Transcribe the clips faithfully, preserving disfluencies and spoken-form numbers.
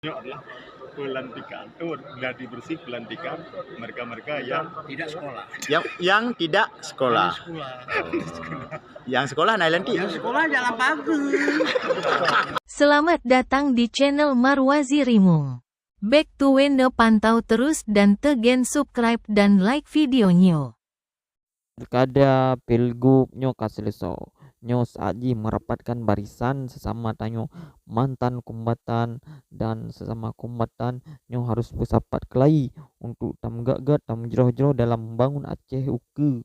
Ini adalah pelantikan. Oh, gladi bersih pelantikan mereka-mereka yang tidak sekolah. Yang yang tidak sekolah. Sekolah. Yang sekolah na lantik. Yang sekolah jalan bagus. Selamat datang di channel Marwazi Rimung. Back to when pantau terus dan tegen subscribe dan like video nyo. Pilkada, pilgub nyoe ka seuleusoe. Nyoe saat jih merapatkan barisan sesama tanyoe mantan kombatan dan sesama kombatan nyoe harus beusapat keulayi untuk tameugét-gét, tameujroh-jroh dalam membangun Aceh ukeue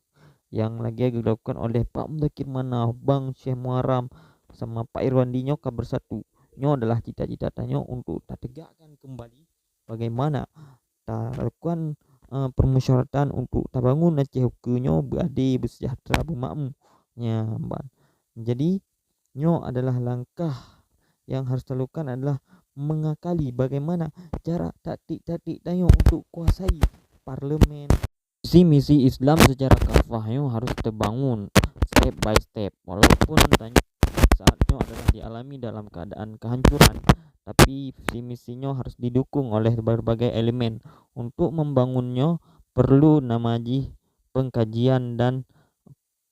nyang lagée geulakukan oleh Pak Muzakir Manaf, Bang Syekh Muharram sama Pak Irwandi nyoe ka bersatu. Nyoe adalah cita-cita tanyoe untuk tategakkan kembali bagaimana talakukan eh, permusyawaratan untuk tabangun Aceh ukeue nyoe beuadé, beusejahtera, beumakmu. Nya ban. Jadi nyoe adalah langkah yang harus talakukan adalah mengakali bagaimana cara taktik-taktik tanyoe untuk kuasai parlemen. Misi-misi Islam secara kafah nyoe harus terbangun step by step. Walaupun tanyoe saat nyoe adalah dialami dalam keadaan kehancuran, tapi visi misi nyoe harus didukung oleh berbagai elemen. Untuk membangun nyoe perlu nama jih pengkajian dan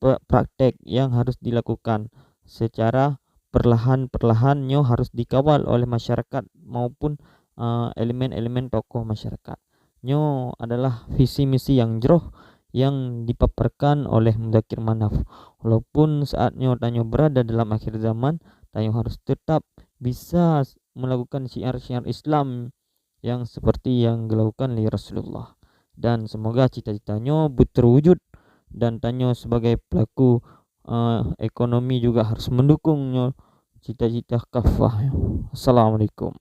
pe- praktek yang harus dilakukan secara perlahan-perlahan. Nyoe harus dikawal oleh masyarakat maupun uh, elemen-elemen tokoh masyarakat. Nyoe adalah visi misi yang jroh yang dipaparkan oleh Muzakir Manaf. Walaupun saat nyoe tanyoe berada dalam akhir zaman, tanyoe harus tetap bisa melakukan syiar-syiar Islam yang seperti yang dilakukan oleh Rasulullah. Dan semoga cita-cita nyoe beterwujud dan tanyoe sebagai pelaku uh, ekonomi juga harus mendukung nyoe cita-cita kafah. Assalamualaikum.